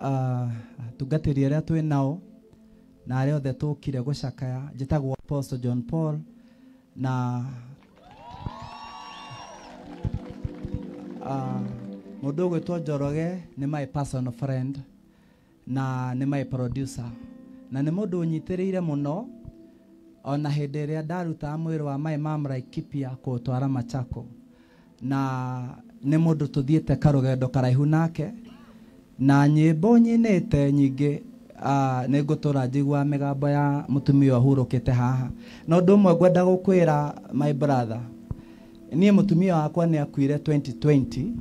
Atungatĩri arĩa twĩ nao na arĩa othe tũkire gũcakaya. Njĩtagwo Apostle John Paul na mũndũ ũgwĩtwo Njoroge nĩ my personal friend na nĩ my producer na nĩ mũndũ ũnyitĩrĩire mũno ona hĩndĩ ĩrĩa ndarutaga mwĩrĩ wa my mom Laikipia kũũtwara Machako, na nĩ mũndũ tũthiĩte karũgendo karaihu nake na nyĩmbo nyinĩte nyingĩ. Nĩ ngũtũra njiguaga mĩgambo ya mũtumia ũhurũkĩte haha. Na ũndũ ũmwe ngwenda gũkwĩra my brother, niĩ mũtumia wakwa nĩ akuire 2020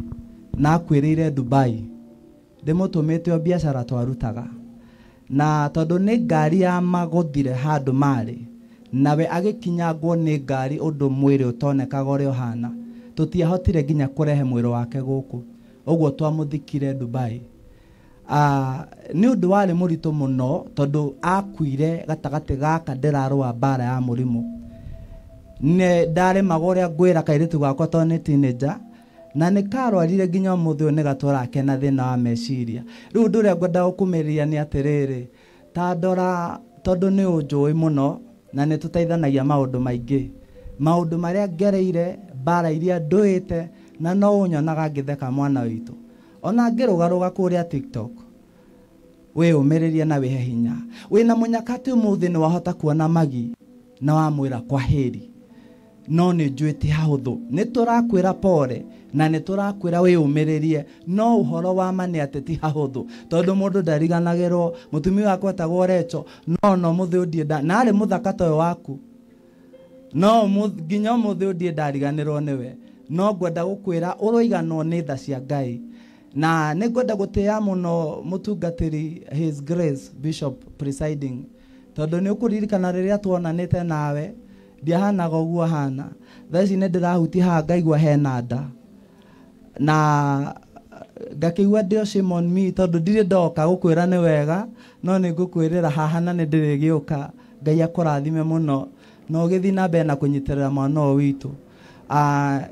na akuĩrĩire Dubai. Ndĩmũtũmĩte o biacara twarutaga, na tondũ nĩ ngari ya magũthire handũ marĩ nawe agĩkinyangwo nĩ ngari ũndũ mwĩrĩ ũtonekaga ũrĩa ũhana, tũtiahotire nginya kũrehe mwĩrĩ wake gũkũ, ũguo twamũthikire Dubai. Nĩ ũndũ warĩ mũritũ mũno tondũ akuire gatagatĩ gaka ndĩrarũa mbara ya mũrimũ. Nĩ ndarĩmaga ũrĩa ngwĩra kairĩtu gakwa tondũ nĩ teenager, na nĩ karwarire nginya ũmũthĩ ũyũ nĩ gatũraga kena thĩna wa meciria. Rĩu ũndũ ũrĩa ngwenda gũkumĩrĩria nĩ atĩrĩrĩ, ta ndora tondũ nĩ ũnjũĩ mũno na nĩ tũteithanagia maũndũ maingĩ, maũndũ marĩa ngereire, mbara iria ndũĩte, na no ũnyonaga ngĩtheka mwana witũ ona ngĩrũgarũga kũrĩa TikTok. Wĩyũmĩrĩrie na wĩhe hinya. Wĩna mũnyakati ũmũthĩ nĩ wahota kuona magi na wamwĩra kwaheri, no nĩ njũĩ ti hahũthũ. Nĩ tũrakwĩra pole na nĩ tũrakwĩra wĩyũmĩrĩrie, no ũhoro wa ma nĩ atĩ ti hahũthũ tondũ mũndũ ndariganagĩrwo. Mũtumia wakwa etagwo Recho, no no mũthĩ ũndiĩ na arĩ mũthaka ta ũyũ waku, no nginya ũmũthĩ ũndiĩ ndariganĩrwo nĩwe. No ngwenda gũkwĩra ũroiganwo nĩ tha cia Ngai, na nĩ ngwenda gũtĩĩa mũno mũtungatĩri His Grace Bishop presiding, tondũ nĩ ũkũririkana rĩrĩa tuonanĩte nawe ndiahanaga ũguo hana. Thaa ici nĩ ndĩrahutia haha ngaigua hena nda na ngakĩigua ndĩo shame on me tondũ ndirĩ ndoka gũkwĩra nĩ wega, no nĩ ngũkwĩrĩra haha na nĩ ndĩrĩgĩũka. Ngai akũrathime mũno na ũgĩthiĩ na mbere na kũnyitĩrĩra mwana ũyũ witũ.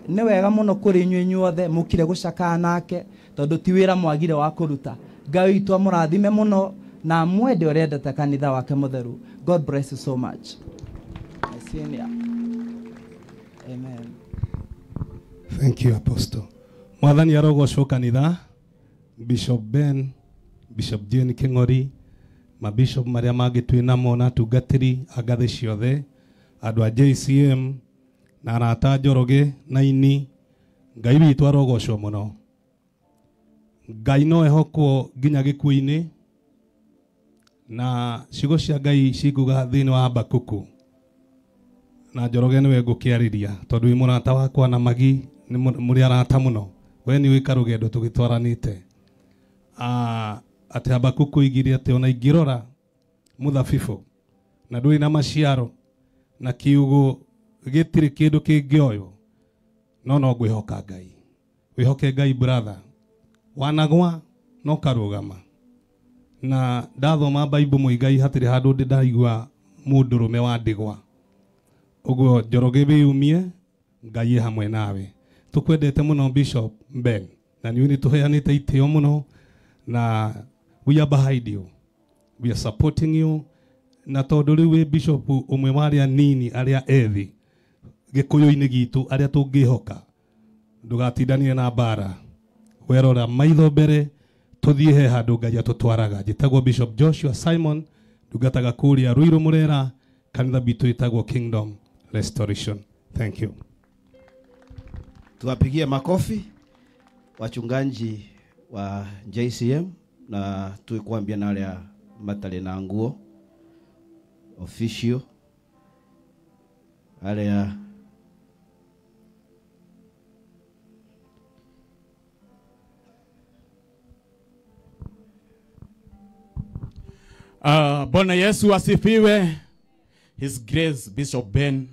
Nĩ wega mũno kũrĩ inyuĩ inyuothe mũkire gũcakaya nake tondũ ti wĩra mwagire wa kũruta. Ngai witũ amũrathime mũno na amwende ũrĩa endete kanitha wake mũtheru. God bless you so much. My senior. Amen. Thank you, Apostle. Mwathani arogocwo kanitha, Bishop Ben, Bishop Jane King'ori, mabishop marĩa mangĩ twĩ namo na atungatĩri a ngathĩ ciothe, andũ a JCM na arata Njoroge na ini, Ngai witũ arogocwo mũno. Ngai no ehokwo nginya gĩkuũ-inĩ, na ciugo cia Ngai cikuga thĩinĩ wa Habakuku. Na Njoroge nĩwe ngũkĩarĩria tondũ wĩ mũrata wakwa na Magi nĩ mũrĩ arata mũno. We nĩ wĩka rũgendo tũgĩtwaranĩte. Atĩ Habakuku oigire atĩ ona ingĩrora mũthabibũ na ndũrĩ na maciaro na kiugo gĩtirĩ kĩndũ kĩngĩoywo, no no ngwĩhoka Ngai. Wĩhoke Ngai brother, wanagwa no karũgama. Na ndathoma Bible mũigai hatirĩ handũ ndĩ ndaigua mũndũrũme wa ndigwa. Ũguo Njoroge wĩyumie, Ngai e hamwe nawe. Tũkwendete mũno Bishop Ben, na nĩ tũheanĩte itĩo mũno, na we are behind you, we are supporting you. Na tondũ rĩu wĩ bishop ũmwe wa arĩa nini arĩa ethĩ gĩkũyũ-inĩ gitũ arĩa tũngĩhoka, ndũgatindanie na mbara, werora maitho mbere tũthiĩ he handũ Ngai atũtwaraga. Njĩtagwo Bishop Joshua Simon, ndungataga kũrĩa Ruiru Mũrera, kanitha witũ ĩtagwo Kingdom Restoration. Thank you. Tuwapigie makofi wachungaji wa JCM na tuikwambia na arĩa matarĩ na nguo official arĩa Bwana Yesu asifiwe. His Grace Bishop Ben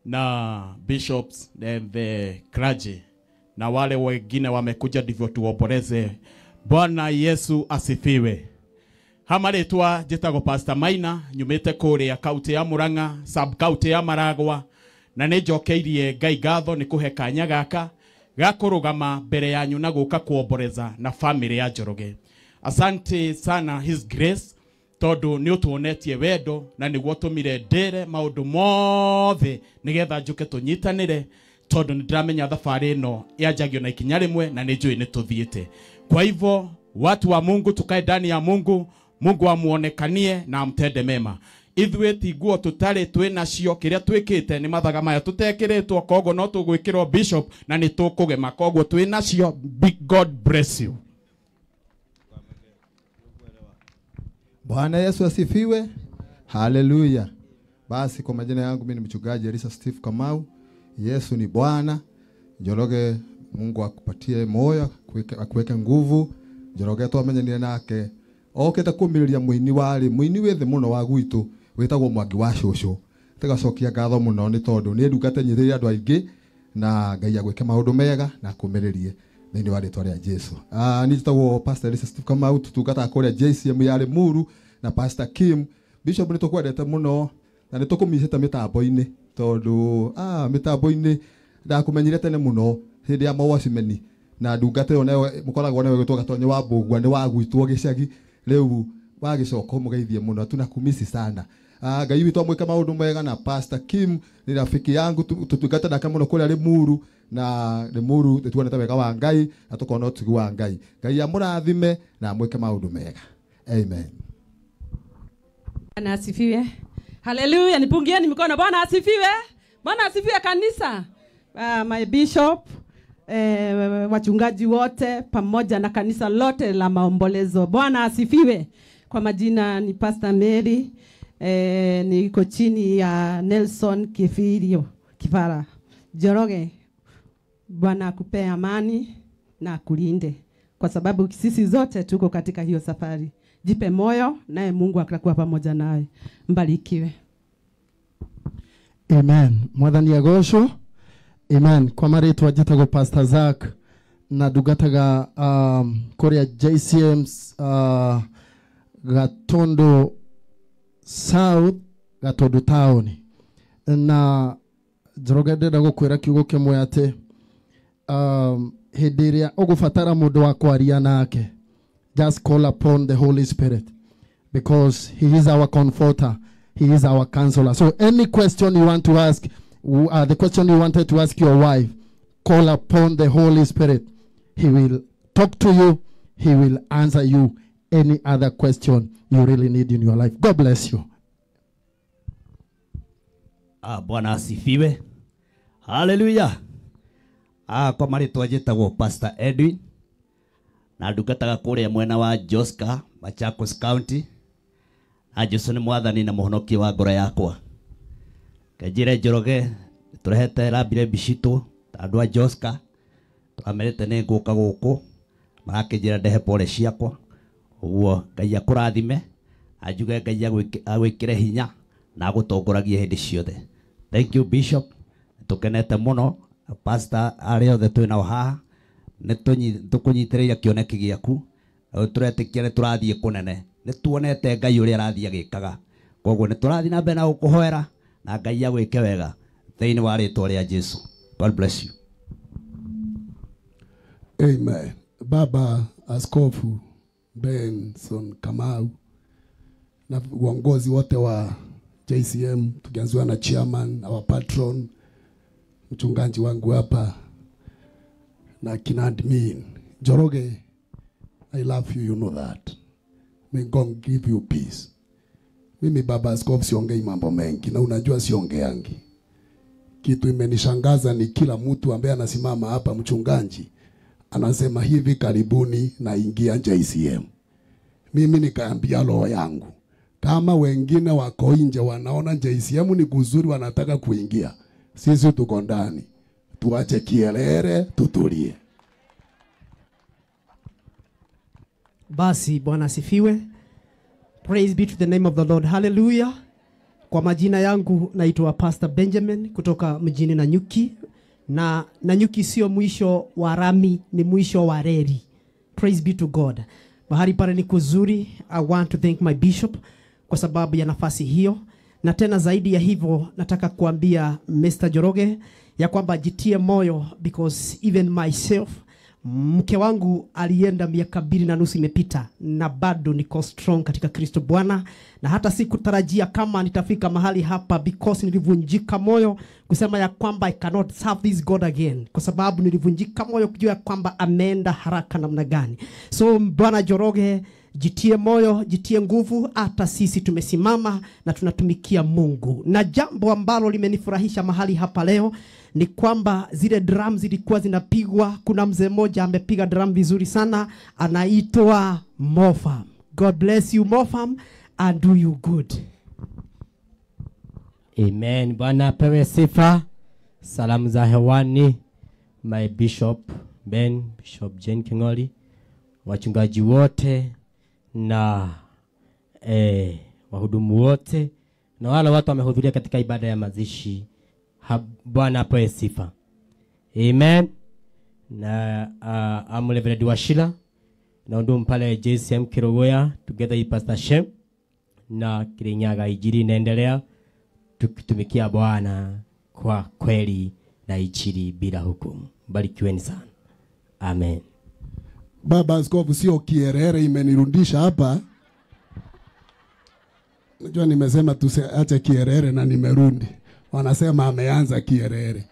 na bishops and the clergy na wale wengine wamekuja ndivyo tuomboleze. Bwana Yesu asifiwe. Hamaretwa njĩtagwo Pastor Maina, nyumĩte kũrĩa kaunti ya Murang'a, sub county ya Maragwa, na nĩ njokeirie Ngai ngatho nĩ kũhe kanya gaka ga kũrũgama mbere yanyu na gũka kuomboleza na family ya Njoroge. Asante sana His Grace, tondu ni utuonetie wendo na niguo tumire ndire maundu mothe nigetha njuke tunyitanire, tondu ni ndiramenya thabarĩ ĩno yanjagio na ikinya rĩmwe na nĩ njũĩ nĩ tũthiĩte. Kwa hivyo watu wa Mungu, tukae ndani ya Mungu, Mungu amuonekanie na amtende mema. Ithuĩ ti nguo tũtarĩ twĩ nacio, kĩrĩa twĩkĩte nĩ mathaga maya tũtekĩrĩtwo, koguo no tũgwĩkĩrwo bishop na nĩ tũkũgema, koguo twĩ nacio. Big God bless you. Bwana Yesu asifiwe. Haleluya. Basi kwa majina yangu mimi ni mchungaji Elisa Steve Kamau. Yesu ni Bwana. Njoroge, Mungu akupatie moyo, akuweke nguvu. Njoroge twamenyanire nake. Okete kumiriria muini wari, muini wethe muno wa gwitu, witagwo Mwangi wa Cucu. Tigacokia ngatho muno ni tondu ni ndungata nyithĩrĩire andũ aingĩ na Ngai agwĩke maũndũ mega na akũmĩrĩrie thĩinĩ wa rĩtwa rĩa Jesu. Niĩ njĩtagwo Pastor Elisa Steve Kamau, tutungataga kũrĩa JCM ya Limuru na Pastor Kim. Bishop nĩ tũkwendete mũno na nĩ tũkũmicĩte mĩtambo-inĩ tondũ mĩtambo-inĩ ndakũmenyire tene mũno hĩndĩ ya mawacimeni na ndungata ĩyo nayo mũkoragwo nayo ĩgĩtwo Gatonye wa Mbũgua nĩ wa gwitwo gĩcagi rĩu wagĩcoka ũmũgeithie mũno, tunakumisi sana. Ngai witũ amwĩke maũndũ mega na Pastor Kim ni rafiki yangu, tutungata nake mũno kũrĩa Limuru na Limuru nĩtuonete wega wa Ngai na tũkona ũtugi wa Ngai. Ngai amũrathime na amwĩke maũndũ mega. Amen. Bwana asifiwe. Haleluya, nipungieni mikono. Bwana asifiwe. Bwana asifiwe kanisa. My bishop, wachungaji wote pamoja na kanisa lote la Maombolezo. Bwana asifiwe. Kwa majina ni Pastor Mary, niko chini ya Nelson Kifirio Kifara. Njoroge, Bwana akupe amani na akulinde, kwa sababu sisi zote tuko katika hiyo safari. Jipe moyo, naye Mungu atakuwa pamoja nawe. Mbarikiwe. Amen. Mwathani agocwo. Amen. Kwa marĩtwa njĩtagwo Pastor Zack na ndungataga kũrĩa JCM Gatondo South, Gatondo Town. Na Njoroge ndĩrenda gũkwĩra kiugo kĩmwe atĩ hĩndĩ ĩrĩa ũgũbatara mũndũ wa kwaria nake, just call upon the Holy Spirit, because he is our comforter, he is our counselor. So any question you want to ask, the question you wanted to ask your wife, call upon the Holy Spirit. He will talk to you, he will answer you any other question you really need in your life. God bless you. Bwana asifiwe. Hallelujah. Kwa marĩtwa njĩtagwo Pastor Edwin na ndungataga kũrĩa mwena wa Joska, Machakos County. Na Jesu nĩ mwathani na mũhonokia wa ngoro yakwa. Kenjire Njoroge tũrehete rambirambi citũ ta andũ a Joska, tũramerĩte nĩ ngũka gũkũ, marakĩnjĩra ndehe pole ciakwa. Ũguo Ngai akũrathime, anjuge Ngai agwĩkĩre hinya na agũtongoragie hĩndĩ ciothe. Thank you Bishop, tũkenete mũno. Pastor arĩa othe twĩ nao haha nĩ tũkũnyitĩrĩire kĩoneki gĩaku, tũretĩkia nĩ tũrathiĩ kũnene, nĩ tuonete Ngai ũrĩa arathiĩ agĩkaga, koguo nĩ tũrathiĩ na mbere na gũkũhoera na Ngai agwĩke wega thĩinĩ wa rĩtwa rĩa Jesu. God bless you. Amen. Baba Askofu Benson Kamau na uongozi wote wa JCM, tukianzia na chairman, our patron, mchungaji wangu hapa na kina admin. Njoroge, I love you, you know that. May God give you peace. Mimi Baba Askofu siongei mambo mengi na unajua siongeangi. Kitu imenishangaza ni kila mtu ambaye anasimama hapa mchungaji anasema hivi karibuni naingia JCM. Mimi nikaambia roho yangu, kama wengine wako nje wanaona JCM ni kuzuri wanataka kuingia, sisi tuko ndani, tuache kielele, tutulie. Basi Bwana asifiwe. Praise be to the name of the Lord. Hallelujah. Kwa majina yangu naitwa Pastor Benjamin kutoka mjini Nanyuki. Na Nanyuki sio mwisho wa rami, ni mwisho wa reli. Praise be to God. Mahali pale ni kuzuri. I want to thank my bishop kwa sababu ya nafasi hiyo. Na tena zaidi ya hivyo nataka kuambia Mr. Njoroge ya kwamba jitie moyo, because even myself, Mke wangu alienda miaka 2.5 imepita na bado niko strong katika Kristo Bwana, na hata sikutarajia kama nitafika mahali hapa, because nilivunjika moyo kusema ya kwamba I cannot serve this God again, kwa sababu nilivunjika moyo kujua ya kwamba ameenda haraka namna gani. So Bwana Njoroge, jitie moyo, jitie nguvu, hata sisi tumesimama na tunatumikia Mungu. Na jambo ambalo limenifurahisha mahali hapa leo ni kwamba zile drum zilikuwa zinapigwa. Kuna mzee mmoja amepiga drum vizuri sana, anaitwa Mofam. God bless you Mofam, and do you good. Amen. Bwana apewe sifa. Salamu za hewani, my Bishop Ben, Bishop Jane King'ori, wachungaji wote na wahudumu wote na wale watu wamehudhuria katika ibada ya mazishi. Bwana apewe sifa. Amen. Na I'm Reverend Washila na hudumu pale JCM Kirogoya together with Pastor Shem na Kirinyaga. Injili inaendelea tukitumikia Bwana kwa kweli na injili bila hukumu. Barikiweni sana. Amen. Baba Askofu, sio kierere imenirudisha hapa. Najua nimesema tusiache kierere na nimerudi. Wanasema ameanza kierere.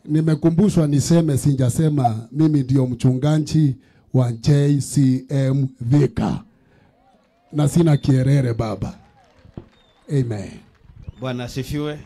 Nimekumbushwa niseme, sinjasema mimi ndio mchungaji wa JCM Thika. Na sina kierere baba. Amen. Bwana asifiwe.